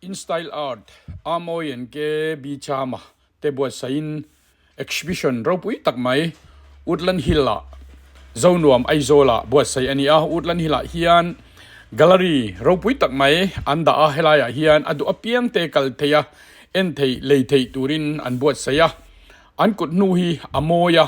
InStyle Art, Amoy and KB Chama te buatsaihin exhibition ropui tak mai Woodland Hill-ah Zonuam Aizawl-ah buatsaih a ni a. Woodland Hill-ah hian gallery ropui tak mai an dah a, helaiah hian a duh apiang te kal theih a, en theih, lei theih turin an buatsaih a. An kut hnu hi a mawi a,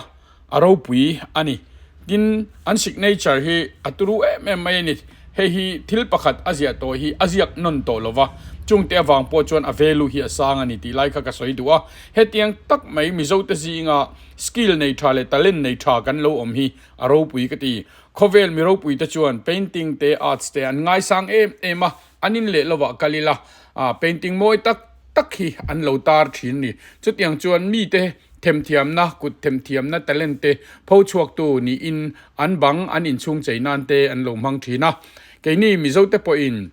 a ropui a ni. Tin, an signature hi a turu em em mai a ni. Hei hi thil pakhat a ziah tawh hi a ziak nawn tawh lo va, chungte avang pawh chuan a value hi a sang a ni tih lai kha ka sawi duh a. Hetiang tak mai Mizote zinga skill nei tha leh talent nei tha kan lo awm hi a ropui ka ti. Khawvel mi ropuite chuan painting te, arts te an ngaisang em em a, an in leh lovah kal ila painting mawi tak tak hi an lo tar thin ni. Chutiang chuan mite themthiamna, kut themthiamna talent te pho chhuaktu niin an bang an inchhung chei nan te an lo hmang thin a. Keini Mizote pawhin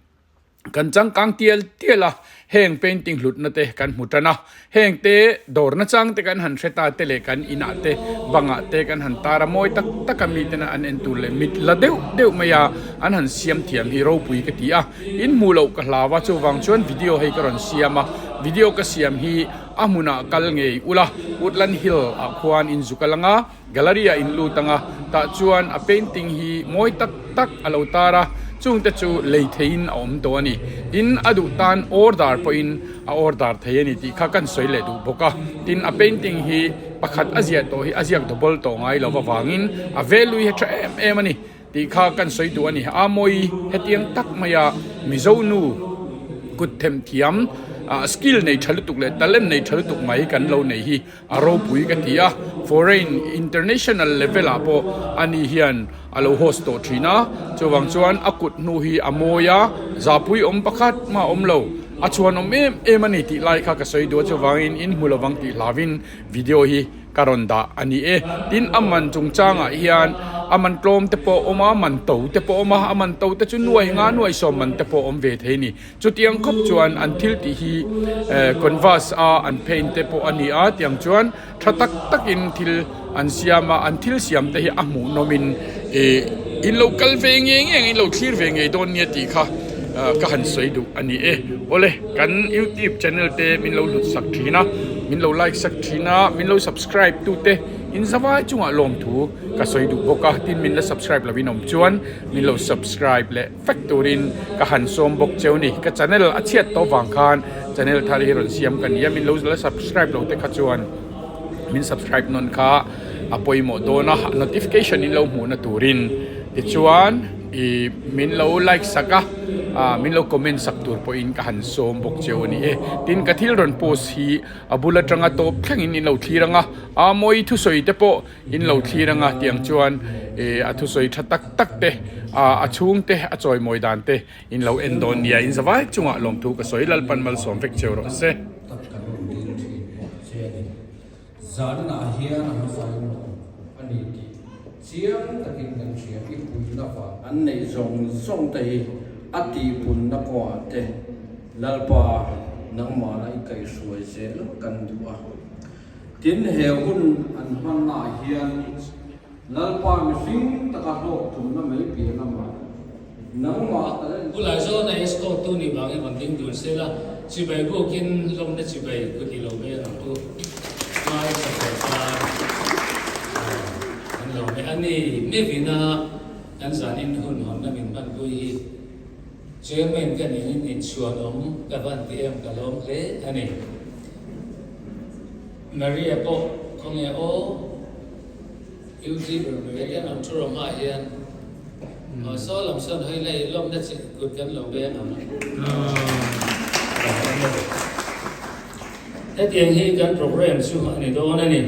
kan changkang tial tial a, heng painting hlutna te kan hmu tan a. Heng te dawr nachang te kan han hre ta te leh kan inah te bangah te kan han tar a, mawi tak taka mitena an en tur leh mit la deuh deuh mai a an han siam thiam hi ropui ka ti a, in hmuh loh ka hlau a, chuvang chuan video hei ka rawn siam a, video ka siam hi a hmunah kal ngei ula, Woodland Hill ah khuan in zu kal anga, Gallery ah in lut anga, tah chuan a painting hi mawi tak tak a lo tar a, chungte chu lei theihin a awm tawh a ni. Tin, a duh tan order pawhin a order thei a ni tih kha kan sawi leh duh bawk a. Tin, a painting hi pakhat a ziah tawh hi a ziak double tawh ngai lo avangin a value hi a tha em em a ni tih kha kan sawi duh a ni. A mawi hetiang tak maia Mizo nu kut themthiam skill nei tha lutuk leh talent nei tha lutuk mai kan lo nei hi A ropui ka ti a, foreign international level ah pawh ani hian a lo host tawh thin a, chuvang chuan a kut hnu hi a mawi a, zapui awm pakhat mah a awm lo, a chhuan awm em em a ni tih lai kha ka sawi duh a, chuvangin in hmu lovang tih hlauhin video hi ka rawn dah a ni e. Tin, a man chungchangah hian a man tlawm te pawh a awm a, man to te pawh a awm a, a man to te chu nuai nga nuai sawm man te pawh a awm ve thei a ni. Chutiang khawp chuan an thil tih hi canvas a an paint te pawh a ni a tiang chuan tha tak takin thil an siam a an thil siam te hi a hmuhnawm in ih in lo kal ve ngei ngei ang in lo thlir ve ngei dawn nia tih kha ka han sawi duh a ni e. Awle kan youtube channel te min lo hlut sak thin a min lo like sak thin a min lo subscribe tu te in zavai chungah lawmthu ka sawi duh bawk a tin min la subscribe lovin awm chuan min lo subscribe leh Fek turin ka han sawm bawk cheu ni. Ka channel a chhiat tawh vang khan channel thar hi rawn siam ka ni a, min lo la subscribe lo te kha chuan min subscribe nawn kha a pawimawh dawn a, notification in lo hmuhna turin tichuan ih min lo like sak a, ah min lo comment sak tur pawhin ka han sawm bawk cheu a ni e. Tin ka thil rawn post hi a bul atanga tawp thlengin in lo thlir ang a, a mawi thusawi te pawh In lo thlir anga tiang chuan eh a thusawi tha tak tak te ah a chhung te a chawimawi dan te in lo en dawn nia in zavai chungah lawmthu ka sawi Lalpan malsawm vek cheu rawh se. Tak kan rawn dil thin bawk che a ni. Zanah hian a hmasain lawm a ni tih chiang takin kan hria i puihna vang. An neih zawng zawng te hi a tihpunna kawngah te Lalpa nangmahna i kaihhruai zel kan duh a. Tin, he hun an hmannaah hian Lalpa mihring taka hlawk tumna mai piah lamah nangmah talent Pu Laizawn a escort tu nih vangin rawn ding dun se la, chibai bukin lawmna chibai kut i lo ve ang u. Hmai sakawr tan an lo ve a ni. Mevina kan zanin hun hawnna min hmanpui hi Chairman ka niin inchhuanawm ka van ti em ka lawm hle a ni. Maria pawh khawnge aw YouTuber Maria hian an thu rawng ah hian aw saw lam sawn hawi lei lawmna chi kut kan lo veng ang. Hetiang hi kan program chu a ni dawn a ni.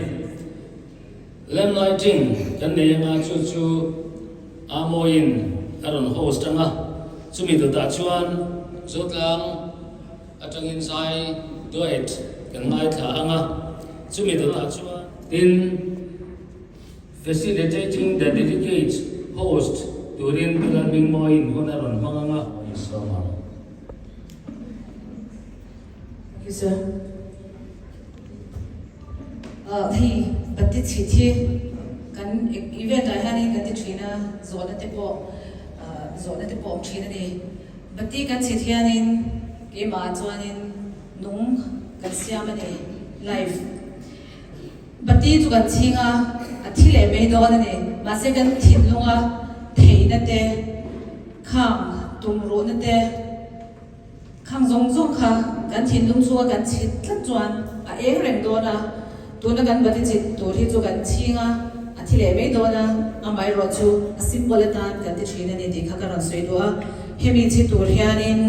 Lamp lighting kan nei anga chu chu Amoin a rawn host anga chumi dawtah chuan Zotlang atangin zai duet kan ngaithla anga chumi dawtah chuan Tin, facilitating the delegates host turin Pilar Mingmawiin hun a rawn hmang anga. Sawm ang. Thank you sir. Hei bati chhit hi kan event ah hianin kan ti thin a, zawhna te pawh zawhna te pawh awm thin a ni. Bati kan chhit hianin. Keimah chuanin nung kan siam a ni, life. Bati chu kan chhing a, a thi leh mai dawn a ni. Mahse kan thinlunga theihna te, khang tumruhna te, Khang zawng zawng kha kan thinlung chhunga kan chhit tlat chuan a eng reng dawn a, tuna kan bati chit tur hi chu kan chhing a, a thi leh mai dawn a, amaherawh chu a symbol atan kan ti thin a ni tih kha ka rawn sawi duh a. Hemi chhi tur hianin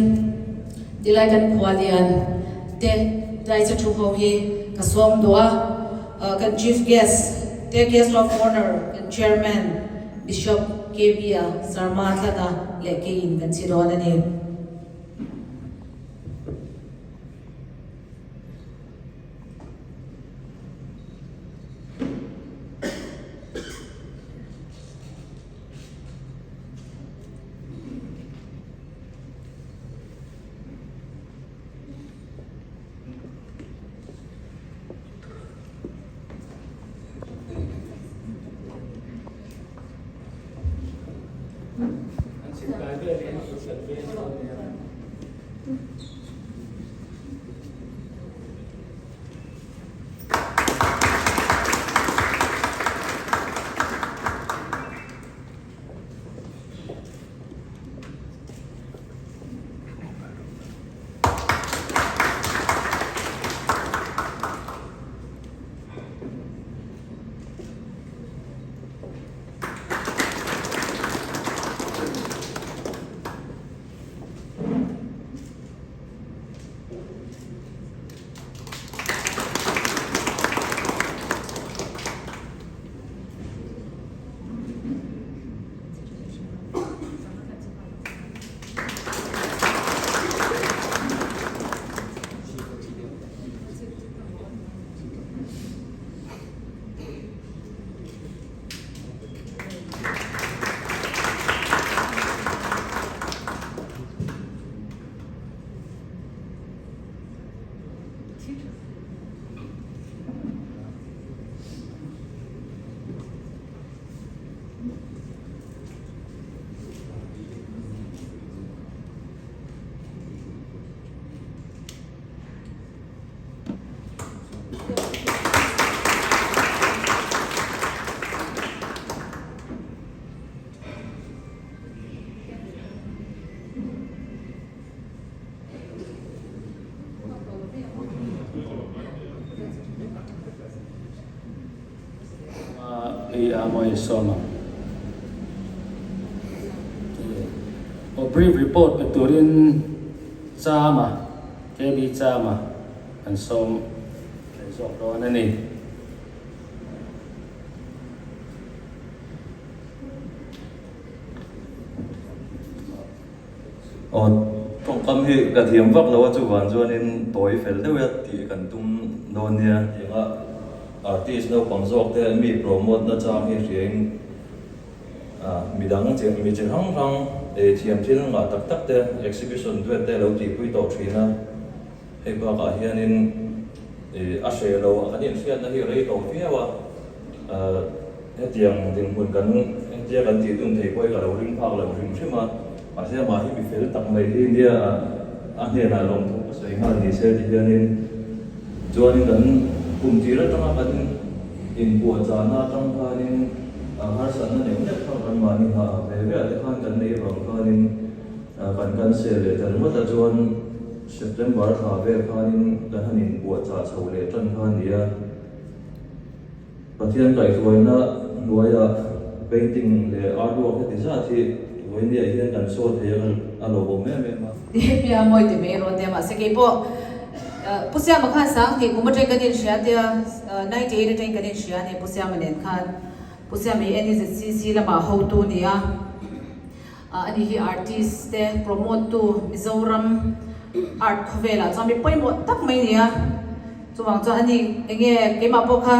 tilai kan khua lian te tlaicha thu ho hi ka sawm duh a, kan Chief Guest te Guest of Honour kan Chairman Bishop KB-a Sarma Tlana leh keiin kan chhi dawn a ni. An chhimkai velin kut kan veng dawn nia. Hei a mawi sawm ang. Aw brief report pe turin Chama, KB Chama an sawm leh zawk dawn a ni. Aw tawngkam hi ka thiam vak lo a chuvang chuanin tawi fel deuh a tih kan tum dawn nia tianga artist naupang zawk te mi promote na chang hi hriain midang chi mi chi hrang hrang ei thiam thil ngah tak tak te exhibition duet te lo tihpui tawh thin a hei bakah hianin ih a hreh lo a kan inhriatna hi rei tawh viau a hetiang dinhmun kan entia kan tih dun thei pawh hi ka lo ring phak lo hrim hrim a mahse amah hi mi fel tak mai hi nia a hnenah lawmthu ka sawi nghal ni se ti hianin chuanin kan kum tir atanga kan inpuahchahna atang khanin harsatna neuh neuh kha kan mahni nghah ve ve ah te khan kan nei vang khanin kan cancel leh ta ringawt a chuan September thla vel khanin kan han inpuahchah chho leh tan kha a ni a. Pathian kaihhruaina hnuaiah painting leh artwork heti zat hi vawinia hian kan saw thei a, a lo awm em em a. Hemi a mawi ti mai rawn tia mahse keipawh Pu Siama khan sang tih kum atangin kan inhria tia 98 atangin kan inhria a ni Pu Siama nen khan Pu Siama hi NEZCC lamah hotu a ni a. Ani hi artist te promote tu Mizoram art khawvelah chuan mi pawimawh tak mai a ni a, chuvang chuan ani enge keimah pawh kha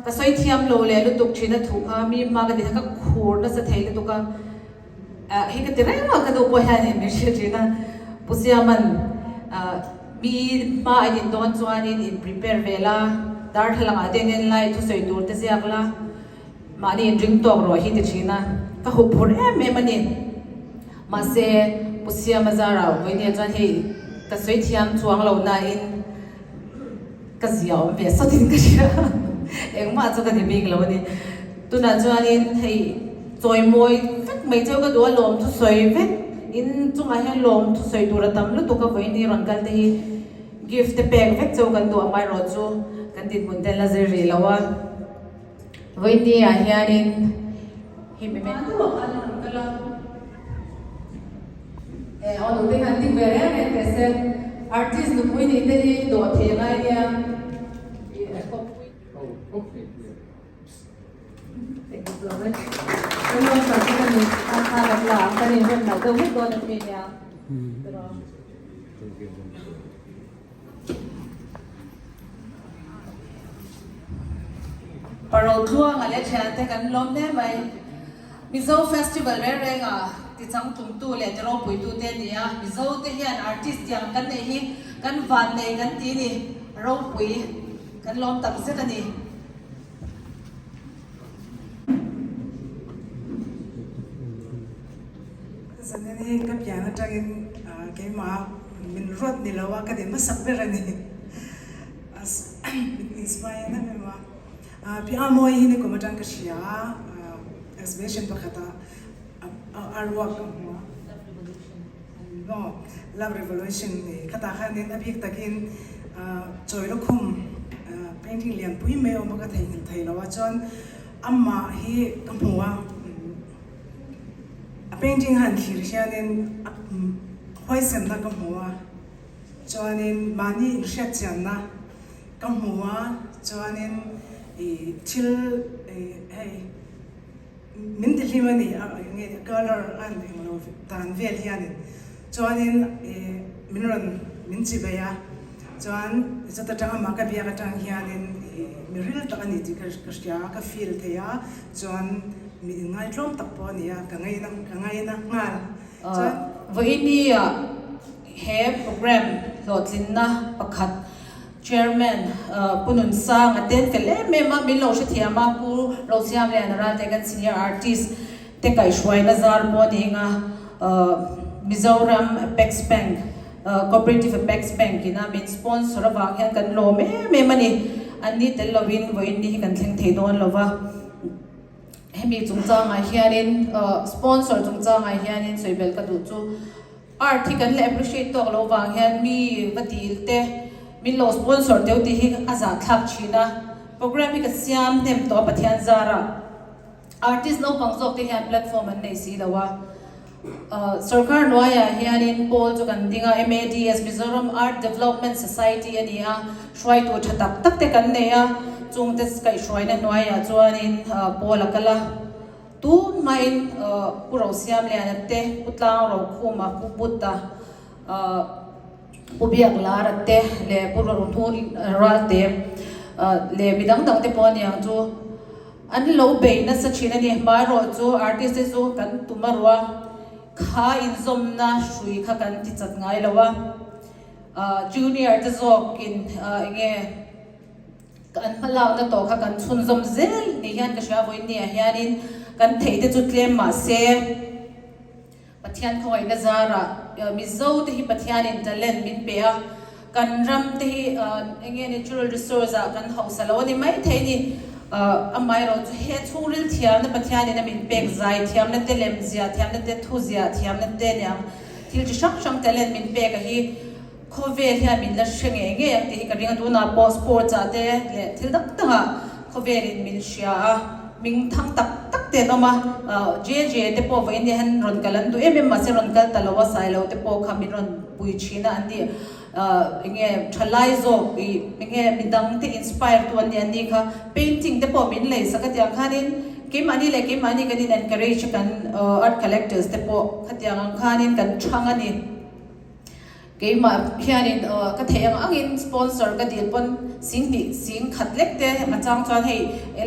ka sawi thiam lo leh lutuk thin a thu kha mi hma ka ti kha ka khur nasa thei lutuk a, hei ka ti reng a ka nu pawh hian min hrilh thin a, Pu Siaman mi hma a in dawn chuanin in prepare ve la, darthlalang ah te in en lai thusawi tur te ziak la. Mahni inring tawk rawh hi ti thin a, ka hup phur em em a ni. Mahse, Pu Siama Zara vawinia chuan hei Ka sawi thiam chuang lo nain ka zia awm ve sawtin ka hria. Engmah chu ka ni bik lo a ni. Tunah chuanin hei chawimawi vek mai cheu ka duh a, lawm thusawi vek in chungah hian lawm thusawi tur a tam lutuk a vawiin hi rawn kal te hi gift te pek vek cheu kan duh a amaherawhchu kan dinhmun te an la zir rih lo a. Vawiin ah hianin hei memento ah khan a rawn kal a, eh aw nute hian ding ve reng reng teh se, artist nupui nih te hi dawh thei a ngai nia, ih a kawppui. Thank you so much. Kan rawn kal chu ka ni, a kha lam la ang, kan inrem loh deuh vek dawn a ni nia. Parotluanga leh thiante kan lawm hle mai. Mizo Festival reng renga tichangtlungtu leh tiropuitute a ni a, Mizote hian artist tiang kan neih hi kan vannei kan ti ni, ropui kan lawm tak zet a ni. Zanin hi ka pian atangin keimah min ruat ni lo a, ka ni hmasak ber a ni. Min inspire em em a. Pi Amawi hi nikum atang ka hria a, exhibition pakhatah a ruak ka hmu a. No, Love Revolution ni khatah khanin a bik takin chawi lukhum painting lianpui mai a awm a, ka theihnghilh thei lo a. Chuan amah hi ka hmu a. A painting han thlir hianin a huaisenna ka hmu a, chuanin mahni inhriatchianna ka hmu a, chuanin ih thil ih hei min ti hlim a ni a eng nge colour a han eng lo dan vel hianin chuanin ih min rawn min chi bei a, chuan chuta tang amah ka biak atang hianin ih mi ril tak a ni tih ka hria a, ka feel thei a, chuan. Mi inngaihtlawm tak pawh a ni a, ka ngaina ka ngaina nghal chuan. Vawinia he program hlawhtlinna pakhat Chairman Pu Nunsanga ten fel em em a, min lo hrethiam a, Pu Rosiamliana Ralte kan senior artist te kaihhruaina zar pawh a ni anga Mizoram Apex Bank, Cooperative Apex Bank ina min sponsor avang hian kan lawm em em a ni. Anni tel lovin vawiin hi kan thleng thei dawn lova. Hemi chungchangah hianin sponsor chungchangah hianin sawi belh ka duh chu art hi kan la appreciate tawk loh vang hian mi va dil te min lo sponsor teuh tih hi a zahthlak thin a, program hi ka siam hnem tawh a Pathian zarah artist naupang zawk te hian platform an nei si lo a. Sorkar hnuaiah hianin pawl chu kan ding a, MADS, Mizoram Art Development Society a ni a, hruaitu tha tak tak te kan nei a, chungte kaihhruaina hnuaiah chuanin pawl a kal a. Tun hmain Pu Rosiamliana te, Pu Tlangrokhuma, Pu Buta, Pu Biaklara te leh Pu Rohnu Ralte leh midang dang te pawh a ni ang chu. An lo bei nasa thin a ni. Hmaerawh chu artist te chu kan tum a ruah kha inzawmna hrui kha kan ti chat ngai lo a. Junior te zawkin eng nge an hmalakna tawh kha kan chhunzawm zel ni hian ka hria vawiin ni ah hianin kan theih te chu tlem mah se. Pathian khawngaihna zarah Mizo te hi Pathianin talent min pe a, kan ram te hi eng nge natural resource ah kan hausa lo a ni maithei ni. Amaherawh chu he chhungril thiamna Pathianin a min pek zai thiamna te, lemzia thiamna te, thuzia thiamna te niang thil chi hrang hrang talent min pek a hi khawvel hian min la hre ngei ngei ang tih hi ka ring a, tunah pawh sports ah te leh thil dang dang ah khawvelin min hria a, ming thang tak tak te an awm a, JJ te pawh vawiin ni hian rawn kal an duh em em mahse rawn kal ta lo a, Sailo te pawh kha min rawn pui thin a an ni, eng nge thalai zawk ih eng nge midang te inspire tu an ni an ni kha painting te pawh min lei sak a tiang khanin keimahni leh keimahni kan in encourage a kan art collectors te pawh khatiang ang khanin kan chhang a ni. Keimah hianin ka theih ang angin sponsor ka dil pawn 2000 singkhat lek te a chang chuan hei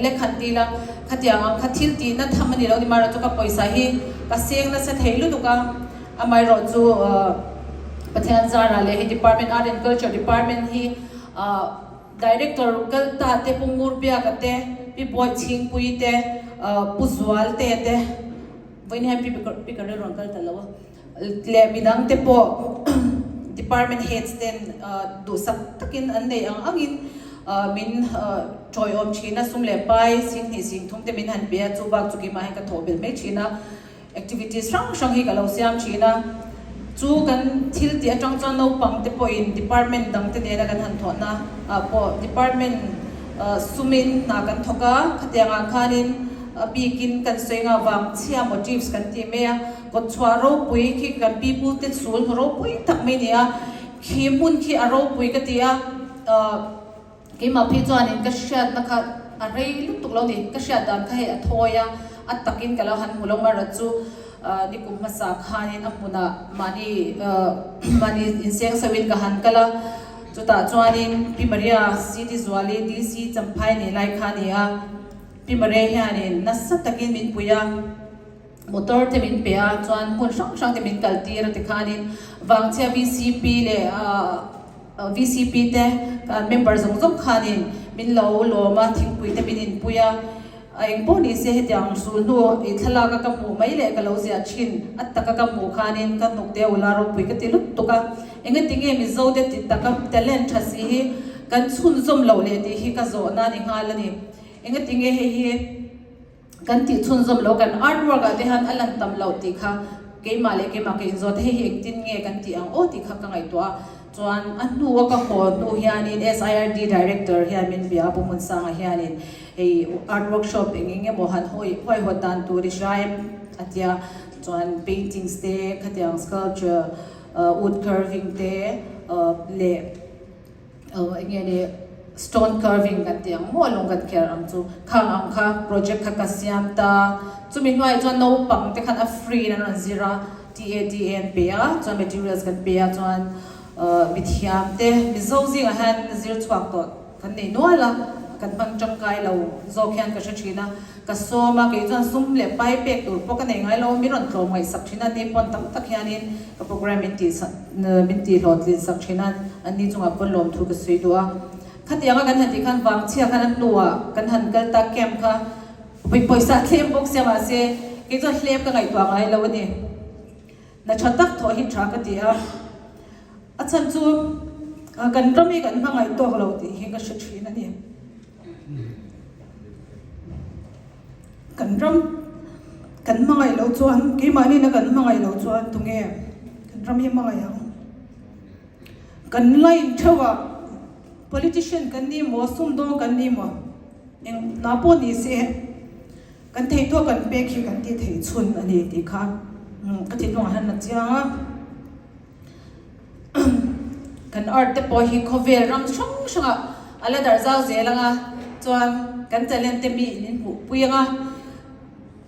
lek han ti la, khatiang ang kha thil tihna tham a ni lo ni marawh chu ka pawisa hi ka seng nasa thei lutuk a, amaherawh chu Pathian zarah leh hei department Art and Culture department hi Director kal ta te Pu Ngurbiaka te, Pi Bawichhingpuii te, Pu Zualte te, vawiin hian Pi Pikarel rawn kal ta lo a. Leh midang te pawh Department Heads ten duhsak takin an nei ang angin min tawiawm thin a, sum leh pai 2000 3000 te min han pe a, chu bak chu keimah hian ka thawh belh mai thin a. Activities hrang hrang hi ka lo siam thin a, chu kan thil tih atang chuan naupang te pawhin department dang te nena kan han thawhna ah pawh department sumin hna kan thawk a, khatiang ah khanin a bikin kan sawi nga vang chhia motifs kan tih mai a, kawtchhuah ropui khi kan pipu te chul hnu ropui tak mai a ni a, khi hmun khi a ropui ka ti a. Keimah phei chuanin ka hriatna kha a rei lutuk lo ni, ka hriat dan kha hei a thawi a, a takin ka lo han hmu lo marawh chu nikum hmasa khanin a hmunah mahni mahni inseng sauhin ka han kal a, chutah chuanin Pi Maria City Zuali DC Champhai nei lai kha a ni a, Pi Maria hianin nasa takin min pui a. Motor te min pe a, chuan hmun hrang hrang te min kal tir a tikhanin Vangchhia VCP leh VCP te kan member zawng zawng khanin min lo lawm a, thingpui te min inpui a, eng pawh ni se hetiang sul hnu i thlalak a ka hmuh mai leh ka lo ziah thin a taka ka hmuh khanin ka hnuk te ula ropui ka ti lutuk a, engatinge Mizo te ti taka talent tha si hi kan chhunzawm loh leh tih hi ka zawhna a ni nghal a ni, engatinge hei hi. Kan tih chhunzawm lo, kan art work ah te hian a lan tam loh tih kha keimah leh keimah ka inzawt a, hei hi engtin nge kan tih ang aw tih kha ka ngaihtuah a, chuan a hnua ka haw hnu hianin SIRD Director hian min bia a, Pu Hmunsanga hianin hei art workshop eng eng emaw han hawi huaihawt dan tur i hria em a tia, chuan paintings te khatiang sculpture wood carving te leh. Eng nge ni stone carving kan tih ang maw lung kan kher ang chu khang ang kha project kha ka siam ta chumi hnuaiah chuan naupang te khan a free in an rawn zir a TADA an pe a chuan materials kan pe a chuan mithiam te Mizo zingah hian zir chhuak tawh kan nei nual a kan hmang tangkai lo zawk hian ka hre thin a. Ka sawm a, kei chuan sum leh pai pek tur pawh ka nei ngai lo, min rawn tlawm ngaihsak thin a, ni pawn tam tak hianin ka program min tih sak, min tih hlawhtlin sak thin a, an ni chungah pawn lawmthu ka sawi duh a. Khatianga kan han tih khan vangchhia khan a hnuah kan han kal ta camp kha pawisa a thlem bawk sia mahse kei chuan hlem ka ngaihtuah ngai lo a ni. Na tha tak thawh hi tha ka ti a, a chhan chu kan ram hi kan hmangaih tawk lo tih hi ka hre thin a ni. Kan ram kan hmangaih loh chuan keimahni na kan hmangaih loh chuan tunge kan ram hi hmangaih ang? Kan line theuh a politician kan ni maw sumdawng kan ni maw eng hna pawh ni se kan theihtuah kan pek hi kan tih theih chhun a ni tih kha ka thinlungah hian a chiang a. Kan art te pawh hi khawvel ram hrang hrangah a la darh zau zel ang a, chuan kan talent te mi in in hmuh pui ang a.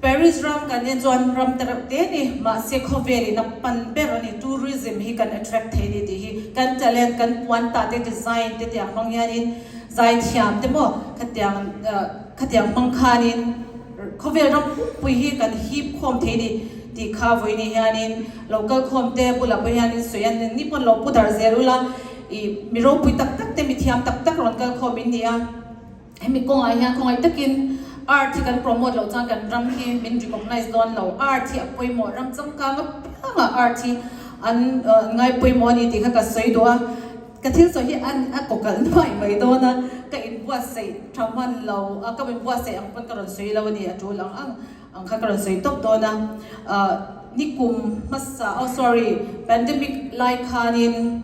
Paris ram kan en chuan ram te reuh te ni, mahse khawvel in a pan ber a ni, tourism hi kan attract thei a ni tih hi kan talent, kan puan tah te, design te tiang hmang hianin zaithiam te maw khatiang khatiang hmang khanin, Khawvel ram pumpui hi kan hip khawm thei ni tih kha vawiin hianin lo kal khawm te bulah pawh hianin sawi a ni pawn lo pu darh zel ula ih mi ropui tak tak te mi thiam tak tak rawn kal khawm in ni a, hemi kawngah hian khawngaih takin art hi kan promote loh chuan kan ram hi min recognize dawn lo, art hi a pawimawh ram changkang apiangah art hi an ngai pawimawh a ni tih kha ka sawi duh a. Ka thil sawi hi an a kawkalh nuai mai dawn a, ka inbuatsaih tha hman lo a, ka inbuatsaih ang pawn ka rawn sawi lo a ni, a tul ang ang ang kha ka rawn sawi tawp dawn a. Ahh nikum hmasa, oh sorry, pandemic lai khanin,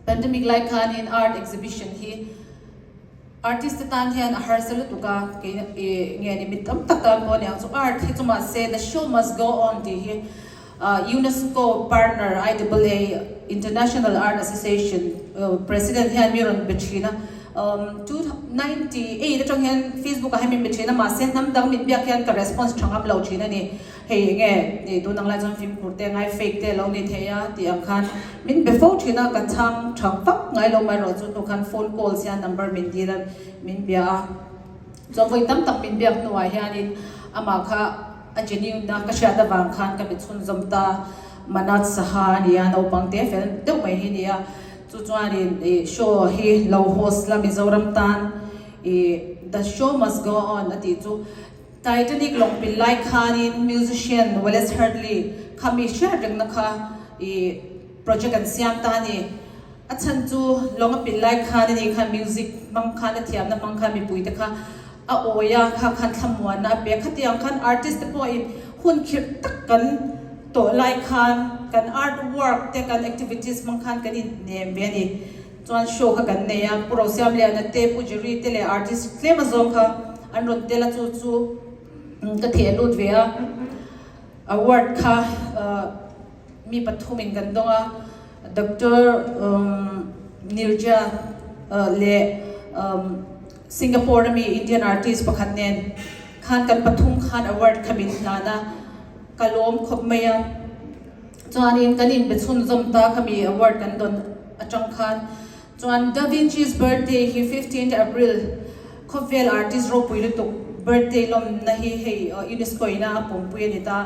pandemic lai khanin art exhibition hi artist te tan hian a harsa lutuk a, kei ih nge ni mi tam tak tan pawh a ni ang chu art hi chu mahse the show must go on tih hi Unesco partner IAA, International Art Association, President hian mi rawn be thin a. 298 atang hian Facebook ah hian min be thin a, mahse hnam dang min biak hian ka response tha ngam lo thin a ni. Hei enge nih tun ang lai chuan fimkhur te ngai fake te lo ni thei a tih ang khan min be fo thin a, ka chhang tha vak ngai lo mai erawh chu hnu khan phone calls hian number min dil a, min bia a. Chuan vawi tam tak min biak hnuah hianin amah kha A genuine na ka hriat avang khan ka mi chhunzawm ta. Manat Saha a ni a, naupang te fel deuh mai hi a ni a. Chu chuanin ih show hi lo host la Mizoram tan ih The show must go on a tih chu Titanic lawng pil lai khanin musician Wallace Hartley kha mi hriat rengna kha ih. project an siam ta a ni. A chhan chu lawng a pil lai khan ani khan music hmang khan a thiamna hmang khan mipui te kha a awi a, kha khan thlamuanna a pe a. Khatiang khan artist te pawhin hun khirh tak kan tawh lai khan kan art work te kan activities hmang khan kan inhnem ve a ni. Chuan show kha kan nei a, Pu Rosiamliana te, Pu Jerry te leh artist tlem azawng kha an rawn tel a, chu chu ka theh lut ve a. Award kha mi pathumin kan dawng a, Doctor Nirja leh Singapore ami Indian artist pakhat nen khan kan pathum khan award kha min hlan a, ka lawm khawp mai a. Chuanin kan inbe chhunzawm ta kha mi award kan dawn atang khan chuan Da Vinci's birthday hi fifteenth April khawvel artist ropui lutuk birthday lawmna hi hei UNESCO ina a pawmpui a ni ta.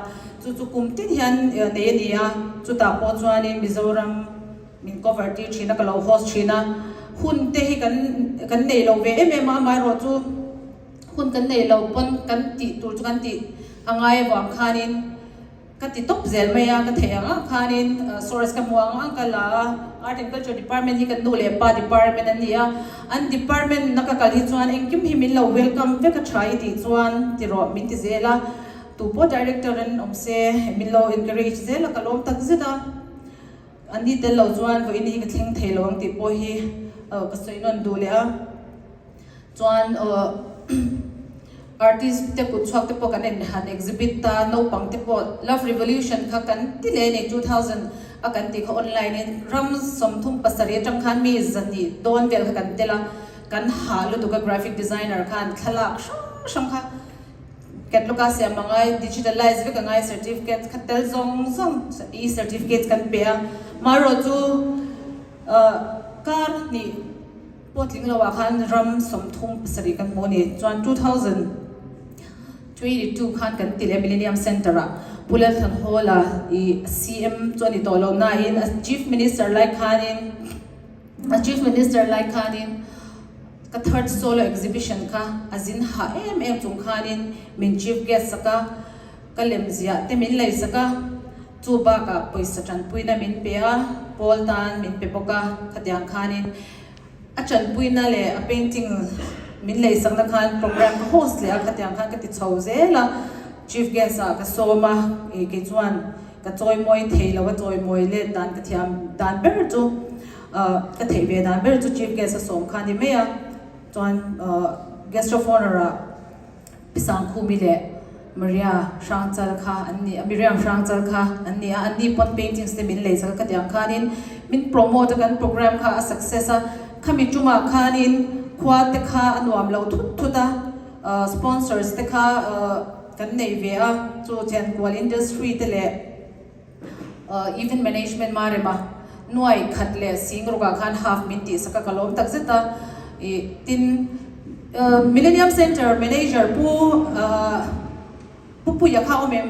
Chu chu kum tin hian nei a ni a, chutah pawh chuanin Mizoram min cover tir thin a, ka lo host thin a. Hun te hi kan kan nei lo ve em em a, amaherawhchu hun kan nei lo pawn kan tih tur chu kan tih a ngai avang khanin, Ka ti tawp zel mai a, ka theih ang ang khanin source ka hmu ang ang ka la a, Art and Culture Department hi kan nu leh pa department an ni a, an department na ka kal hi chuan engkim hi min lo welcome vek a tha i tih chuan ti rawh min ti zel a, tu pawh director an awm se min lo encourage zel a, ka lawm tak zet a, an ni tel lo chuan vawiin hi ka thleng thei lo ang tih pawh hi ka sawi nawn duh leh a. Chuan artist te kut chhuak te pawh kan en han exhibit ta, naupang te pawh Love Revolution kha kan ti leh a ni, 2000 a kan tih kha online in ram 37 atang khan mi zahnih dawn vel kha kan tel a, kan hah lutuk a graphic designer khan thlalak hrang hrang kha catalog a siam a ngai, digitalize vek a ngai, certificate kha tel zawng zawng e-certificates kan pe a, marawh chu kar hnih. Pawh tling lo ah khan ram 37 kan hmu a ni. Chuan 2022 khan kan ti leh Millennium Centre ah Pu Lalthan Hall ah i CM chu a ni tawh lo nain a Chief Minister lai khanin a Chief Minister lai khanin ka third solo exhibition kha a zin hah em em chung khanin min Chief Guest sak a, ka lem ziah te min lei sak a, chu bakah pawisa tanpuina min pe a, pawl tan min pe bawk a, khatiang khanin A tanpuina leh a painting min leisakna khan program ka host leh a, khatiang khan ka ti chho zel a, chief guest ah ka sawm a, ih kei chuan ka chawimawi thei lo a, chawimawi let dan ka thiam dan ber chu ah ka theih ve dan ber chu chief guest a sawm kha a ni mai a, chuan ah guest of honour ah. Pi Sangkhumi leh Maria Hrangchal kha an ni a, Miriam Hrangchal kha an ni a, an ni pawn paintings te min lei sak a, khatiang khanin min promote a, kan program kha a success a, khami tumah khanin khua te kha a nuam lo thut thut a, sponsors te kha kan nei ve a, chu Chenkual industry te leh. Event management ma rem a, nuai khat leh sing rukah khan half min tih sak a, ka lawm tak zet a. Ih tin Millennium Centre manager Pu Pu Puia kha awm em?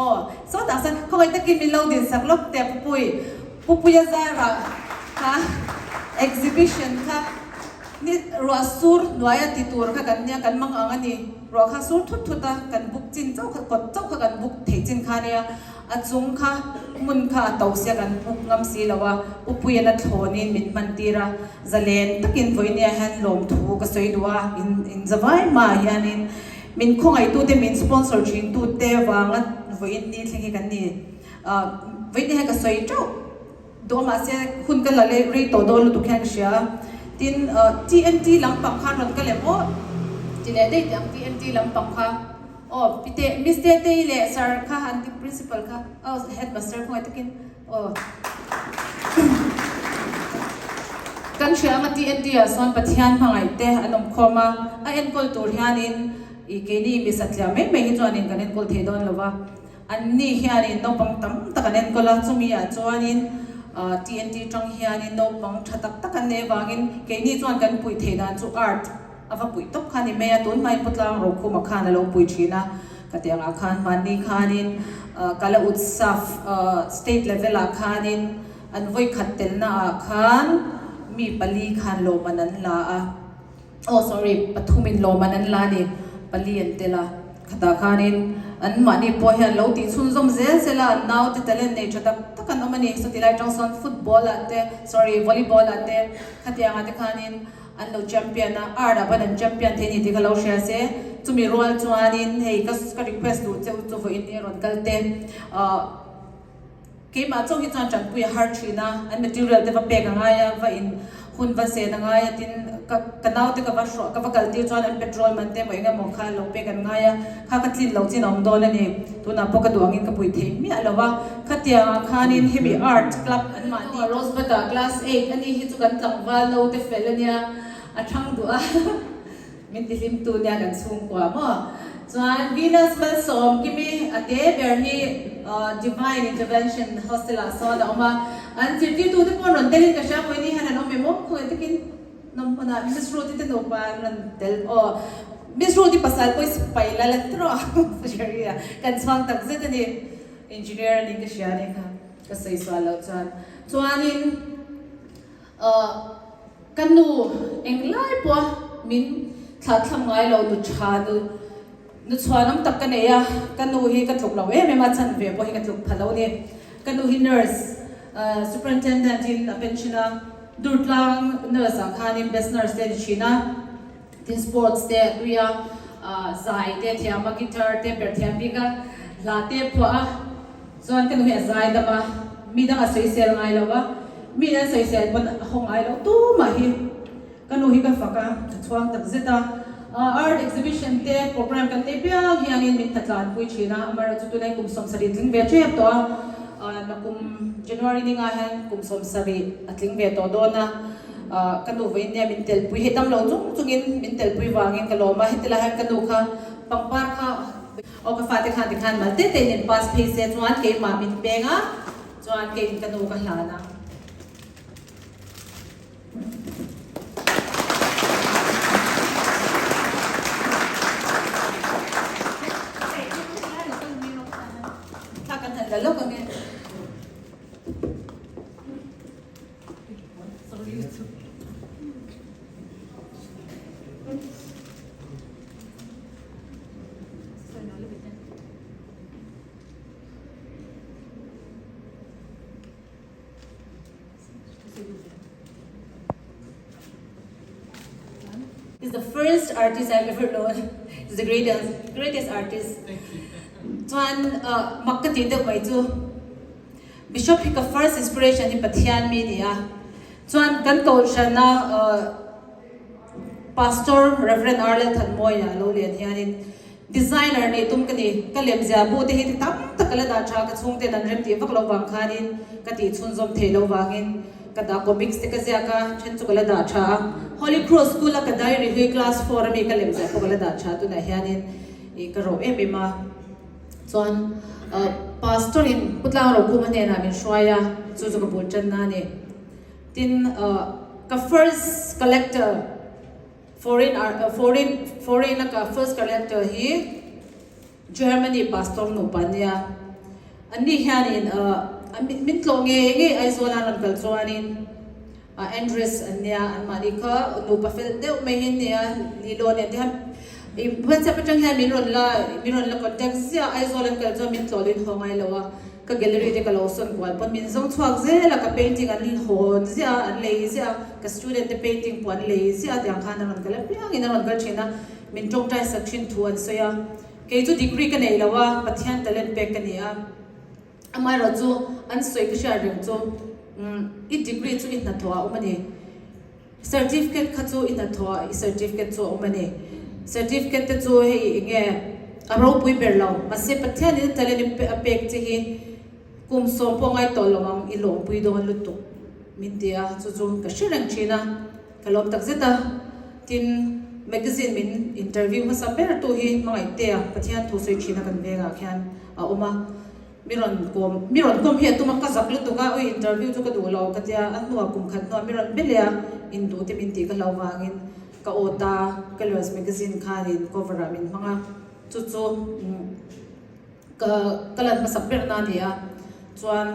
Aw sawtah sawn khawngaih takin min lo din sak lawk teh Pu Pui. Pu Puia zarah kha exhibition kha ni ruah sur hnuaia ti tur kha kan nia kan mang ang a ni. Ruah kha sur thut thut a, kan buk chin chauh kha kawt chauh kha kan buk theih chin kha nia. A chung kha hmun kha a to sia kan buk ngam si lo a, Upuian a thlawnin min hman tir a, zalen takin vawinia hian lawmthu ka sawi duh a, in in zavai hmaah hianin min khawngaihtute min sponsor thintute vanga vawiin ni thleng hi kan ni. Vawiin ni hian ka sawi teuh duh a mahse hun ka la leh rei tawh dawn lutuk hian ka hria a, tin TNT lampang khan rawn ka lem aw ti leh daih teh ang TNT lampang kha. Aw pite Miss Tetei leh Sir kha an ti Principal kha aw Headmaster khawngaih takin aw Kan hria anga TNT ah sawn Pathian hmangaih te an awm khawm a, a enkawl tur hianin i keini mi satliah mai mai hi chuanin kan enkawl thei dawn lo va, anni hianin naupang tam tak an enkawl a, chumi ah chuanin TNT tang hianin naupang tha tak tak an nei avangin keini chuan kan puih theih dan chu art A va puih tawp kha ni mai a, tun hmain Pu Tlang Rokhuma khan a lo pui thin a, ka ti angah khan hmanni khanin Kala Utsav state level ah khanin an vawikhat telna ah khan mi pali khan lawman an la a, oh sorry pathumin lawman an la a ni, pali an tel a. Khatah khanin an mahni pawh hian lo tih chhunzawm zel zel a, an naute talent nei tha tak tak an awm a ni. Sawti lai atang sawn football ah te, sorry, volleyball ah te khatiang ah te khanin an lo champion a, art ah pawn an champion thei a ni tih kha lo hria se. Chumi rual chuanin hei ka ka request duh cheu chu vawiin hi a rawn kal te ah Keimah chauh hi chuan tanpui a har thin a, an material te va pek a ngai a, va in hun va zen a ngai a, tin ka ka naute ka va hruah ka va kal tir chuan an petrol man te emaw eng emaw kha lo pek an ngai a, kha ka tlin loh chin a awm dawn a ni. Tunah pawh ka duh angin ka pui thei miah lo a, khatiang ah khanin hemi art club an mahni a Rosebud ah class eight a ni hi chu kan tlangval naute fel a nia, a thang duh a. Min ti hlim tu nia kan chhungkua maw? Chuan Venus Malsawm Kimi a te ber hi Divine Intervention Hostel ah sawn a awm a, an zirtirtu te pawh an rawn telin ka hria mawi ni hian an awm em aw khawngaih takin nawm hmunah Miss Ruth-i te nupa an rawn tel aw Miss Ruth-i pasal pawh i sipai la la tiraw Jerry a kan chhuang tak zet a ni Engineer a ni ka hria a ni kha ka sawi sual loh chuan chuanin Ka nu englai pawha min thlahthlak ngai lo nu tha nu nu chhuanawm tak ka nei a, ka nu hi ka tluk lo em em a, chhan ve pawh hi ka tluk pha lo a ni. Ka nu hi nurse superintendent in a pension a, Durtlang nurse ah khanin best nurse te a ni thin a, tin sports te a tui a, zai te a thiam a, guitar te a perh thiam bik a, hla te a phuah a. Chuan ka nu hi a zai dam a, mi dang a sawisel ngai lo a, mi in an sawisel pawn a haw ngai lo tumah hi ka nu hi ka fak a, ka chhuang tak zet a. Art exhibition te program kan nei piang hianin min hna-tlanpui thin a, amaherawhchu tunah kum 70 tling ve tep tawh a, nakum January ninga hian kum 70 a tling ve tawh dawn a, ka nu vawiin nia min telpui hei dam lo chung chungin min telpui vangin ka lawm a, heti lai hian ka nu kha pangpar kha Aw ka fate khan tikhan mal te te in in pass phei se chuan keimah min peng a, chuan keiin ka nu ka hlan a. Thla kan han la lawk ange. He's the first artist I've ever known. He's the greatest, greatest artist. Chuan mak ka tih deuh mai chu Bishop hi ka first inspiration hi Pathian mi ni a. Chuan kan kohhrana Pastor Rev. Arlel Thanmawia lo lian hianin Designer nih tum ka ni, ka lemzia bu te hi ti tam tak ka la dah tha, ka chhungten an rem tih vak lo vang khanin ka tih chhunzawm thei lo vangin ka dah comics te ka ziak a, then chu ka la dah tha a. Holy Cross School a ka diary hlui class four ami ka lemziah pawh ka la dah tha tunah hianin ih ka roh em em a. Chuan Pastor in Pu Tlangrokhuma hnenah min hruai a, chu chu ka bul tanna a ni. Tin, ka first collector, foreign foreign foreign a ka first collector hi Germany pastor nupa an nia. Anni hianin min tlawh ngei ngei Aizawl an rawn kal chuanin Andres an nia, anmahni kha nupa fel deuh mai hi an nia, Lilo nen te hian WhatsApp atang hian min rawn la min rawn la contact ziah, Aizawl an kal chuan min tlawh luin haw ngai lo a. Ka gallery te ka lo sawn kual pawn min zawng chhuak zel a, ka painting an hawn ziah a, an lei ziah a, ka student te painting pawh an lei ziah a tiang khan a rawn kal apiangin a rawn kal thin a, min tawngtai sak thin thu an sawi a. Kei chu degree ka nei lo a, Pathian talent pek ka ni a, amaherawh chu an sawi ka hriat reng chu i degree chu i hnathawh a awm a ni. Certificate kha chu i hnathawh ah i certificate chu a awm a ni. Certificate te chu hei enge a ropui ber lo. Mahse Pathian in a talent a pek che hi kum sawm pawh ngai tawh lo ang i lawmpui dawn lutuk min ti a, chu chu ka hre reng thin a, ka lawm tak zet a. Tin, magazine min interview hmasa ber tu hi Hmangaihtea Pathian thu sawi thin a kan vengah khian a awm a. Mi rawn kawm, mi rawn kawm hi a tum a, ka zak lutuk a, ui interview chu ka duh lo ka tia, a hnuah kum khat hnuah mi rawn be leh a, in duh te min tih ka hlauh vangin ka awt a, Colors magazine khanin cover ah min hmang a, chu chu ka ka lan hmasak ber na a ni a, chuan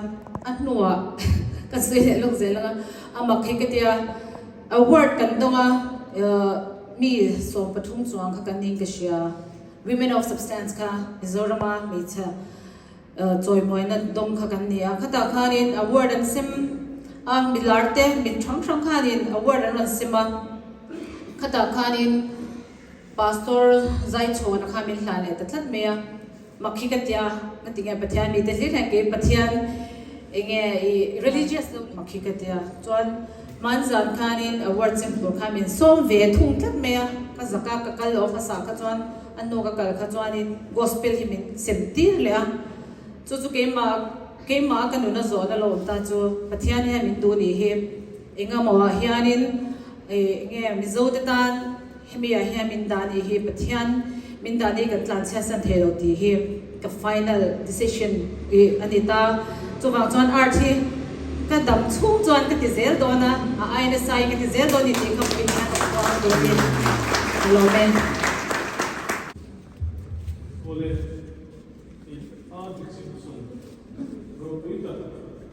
a hnuah ka sawi leh lawk zel ang a, a mak hi ka tia, award kan dawng a, mi 13 chuang kha kan niin ka hria. Women of Substance kha Mizorama hmeichhe chawimuaina dawng kha kan ni a. Khatah khanin award an sem a, milar te mit hrang hrang khanin award an rawn sem a. Khatah khanin Pastor Zaichhawna kha min hlan leh ta tlat mai a. Mak hi ka ti a, ka ti nge Pathian mite hlir hian kei Pathian enge i religious lo mak hi ka ti a. Chuan hmanzan khanin award sem tur khan min sawm ve thung tlat mai a, ka zak a, ka kal lo hmasa kha chuan a hnu ka kal kha chuanin gospel hi min sem tir leh a. Chu chu keimah keimah a ka nuna zawhna lo awm ta chu Pathian hian min duh nih hi engemaw ah hianin enge Mizo te tan Hemi ah hian min dah nih hi Pathian min dah nih kan tlan chhiatsan thei lo tih hi ka final decision i a ni ta. Chuvang chuan art hi ka dam chhung chuan ka ti zel dawn a, a ai nasa in ka ti zel dawn ni tih kha pawhin hian ka puang dawn in ka lawm e. Awle, i art exhibition ropui tak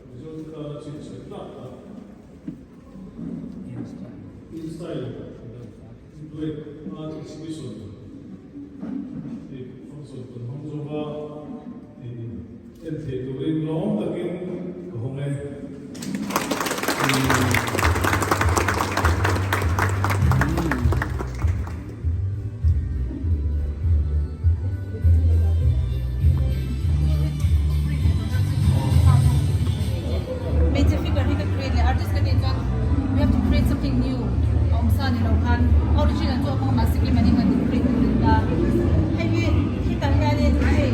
Mizo te tana chhinchhiah tlak tak. In style black art exhibition tih function kan hmang zawk a, in en theih turin lawm takin ka hawng e. Hmeichhe figure hi ka create leh artist ka tih chuan we have to create something new a awm sa ni lo khan original chu a hmang mahse keimahni khan kan create tur ta hei hi hetah hianin hei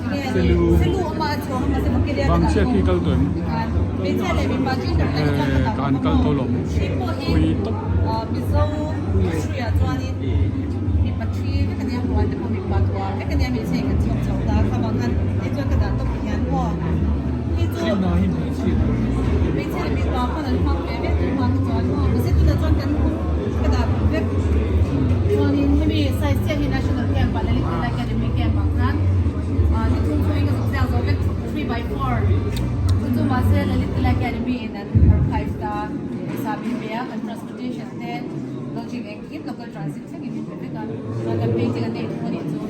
enge a ni selu awm a a chhuak a mahse Makelia ka dah thung tikhan hmeichhia leh mipa gender te hi chuan ka dah bawk a maw hri pawh hi Mizo history ah chuanin mipa thi vek a nia puan te pawh mipa tuar vek a nia hmeichhia in kan chhuak chho ta kha vang khan hei chuan ka dah tawp hian maw hei chu hmeichhia leh mipa pawn an hmang ve vek tih hma hi chuan maw mahse tunah chuan kan ka dah tawp vek chuanin hemi size chiah hi national camp ah Lalit Kala Academy camp ah khan ni thum chhungin ka zuk ziak zawh vek 3/4 chu chu mahse Lalit Kala Academy in an archive ta pawisa min pe a kan transportation te lodging engkim local transit thlengin min pe vek a chuan kan painting an nei thung a nih chu.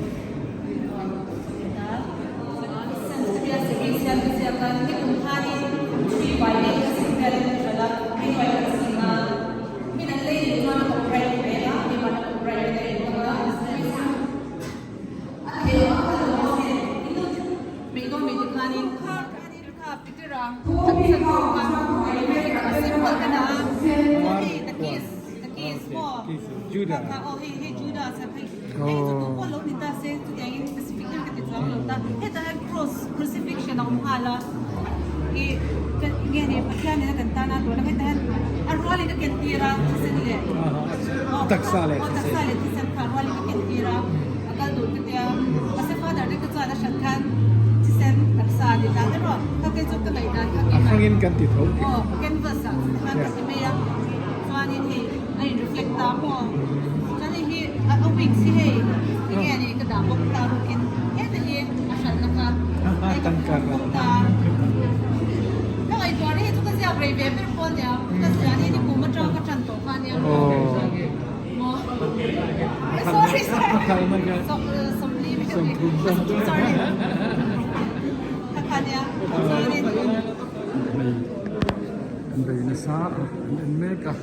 An bei nasa a an en mek a.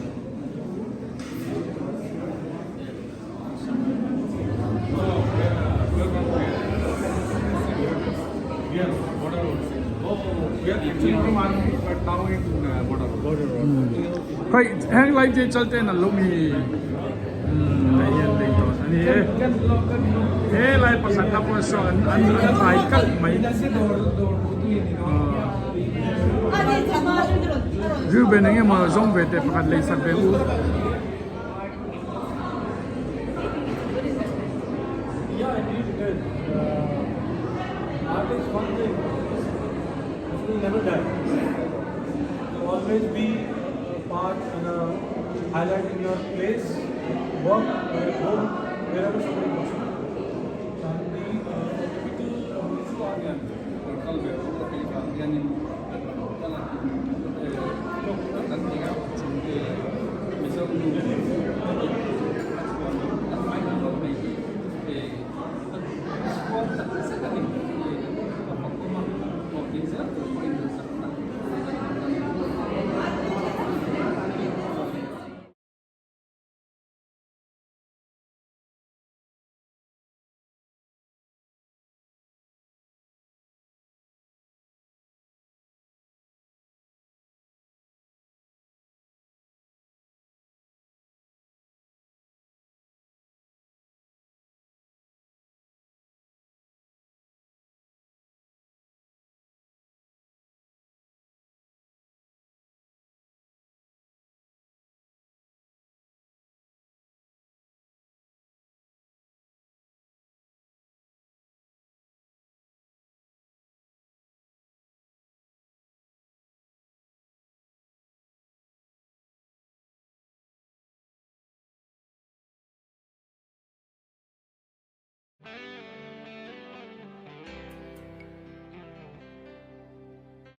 Khoi heng lai te chal ten an lo mi hei hian lei tawh a ni e he lai pakhat na pawh saw an an an thai kalh mai Reuben engemaw zawng ve teh pakhat lei sak ve u.